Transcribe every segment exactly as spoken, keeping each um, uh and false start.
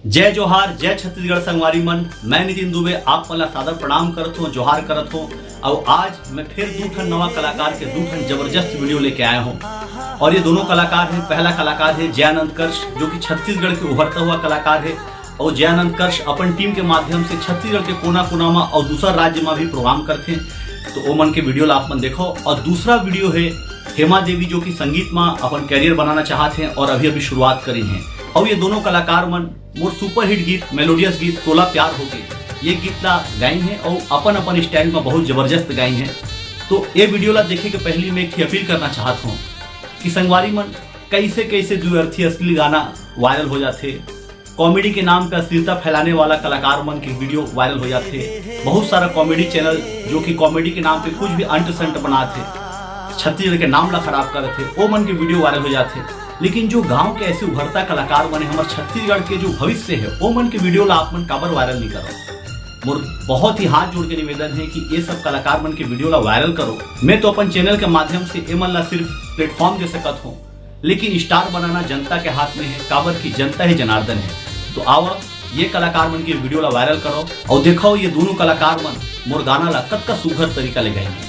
जय जोहार, जय छत्तीसगढ़ संगवारी मन। मैं नितिन दुबे आप मन ला सादर प्रणाम करत हों, जोहार करत हों। अउ आज मैं फिर दू ठन नवा कलाकार के दू ठन जबरदस्त वीडियो लेके आया हूँ। और ये दोनों कलाकार हैं, पहला कलाकार है जयानंद कर्ष, जो कि छत्तीसगढ़ के उभरता हुआ कलाकार है। और जयानंद कर्ष अपन टीम के माध्यम से छत्तीसगढ़ के कोना कोना में और दूसरा राज्य में भी प्रोग्राम करते हैं, तो ओ मन के वीडियो ला आप मन देखो। और दूसरा वीडियो है हेमा देवी, जो कि संगीत में अपन करियर बनाना चाहते हैं और अभी अभी शुरुआत करी हैं। और ये दोनों कलाकार मन मोर सुपरहिट गीत, मेलोडियस गीत तोला प्यार होगे, ये गीत ला गाइन है और अपन अपन स्टाइल में बहुत जबरदस्त गाइन है। तो ये वीडियो ला देखे के पहली मैं एक ठे अपील करना चाहत हूँ कि संगवारी मन, कैसे कैसे द्व्यर्थी अश्लील गाना वायरल हो जाथे, कॉमेडी के नाम पे अश्लीलता फैलाने वाला कलाकार मन के वीडियो वायरल हो जाथे। बहुत सारा कॉमेडी चैनल जो कि कॉमेडी के नाम पे कुछ भी अंट संट बनाथे, छत्तीसगढ़ के नाम ला खराब करथे, ओ मन के वीडियो वायरल हो जाथे। लेकिन जो गांव के ऐसे उभरता कलाकार मन हे, हमर छत्तीसगढ़ के जो भविष्य है, ओ मन के वीडियो ला आप मन काबर वायरल नहीं करो? मोर बहुत ही हाथ जोड़ के निवेदन है कि ये सब कलाकार मन के वीडियो ला वायरल करो। मैं तो अपन चैनल के माध्यम से ए मन ला सिर्फ प्लेटफॉर्म दे सकत हूँ, लेकिन स्टार बनाना जनता के हाथ में है, काबर कि जनता ही जनार्दन है। तो आवा, ये कलाकार मन के वीडियो ला वायरल करो और देखो ये दोनों कलाकार मन मोर गाना ला कतका सुघर तरीका ले गाइन।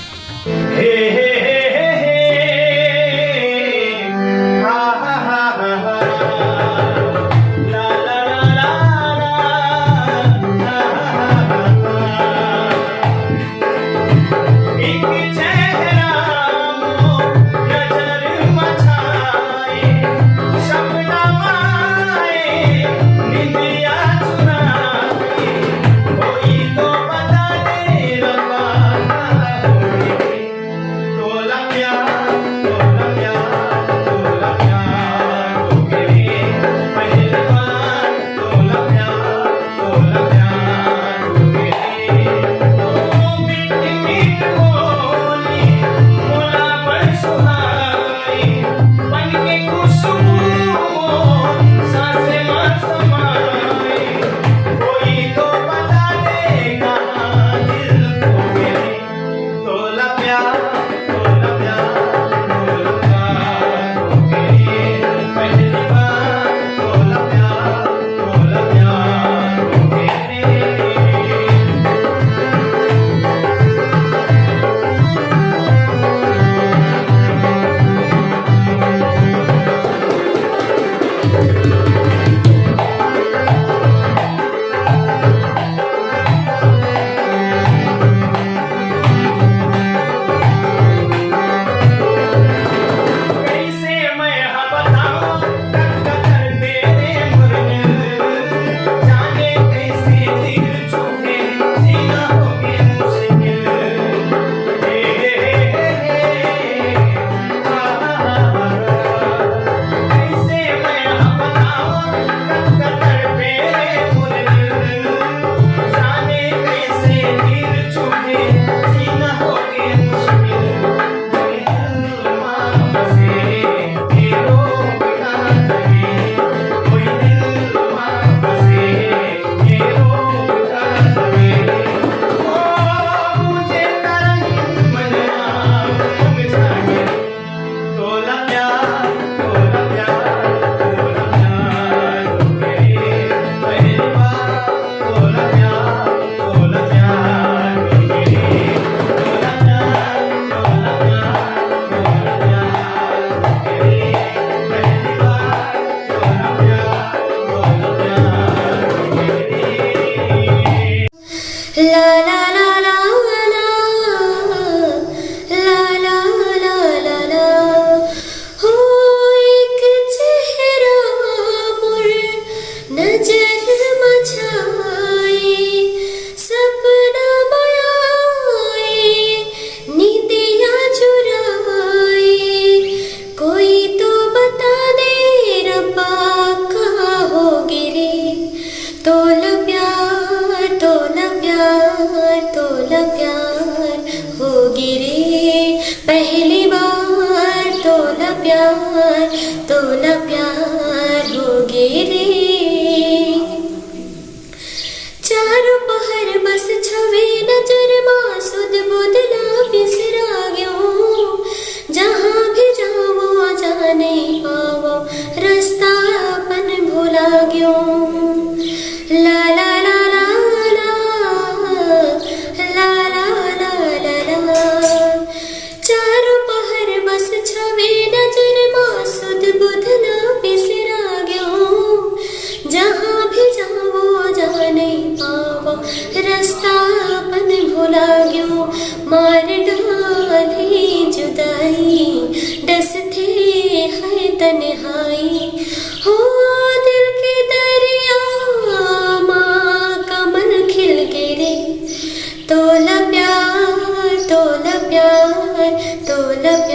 रब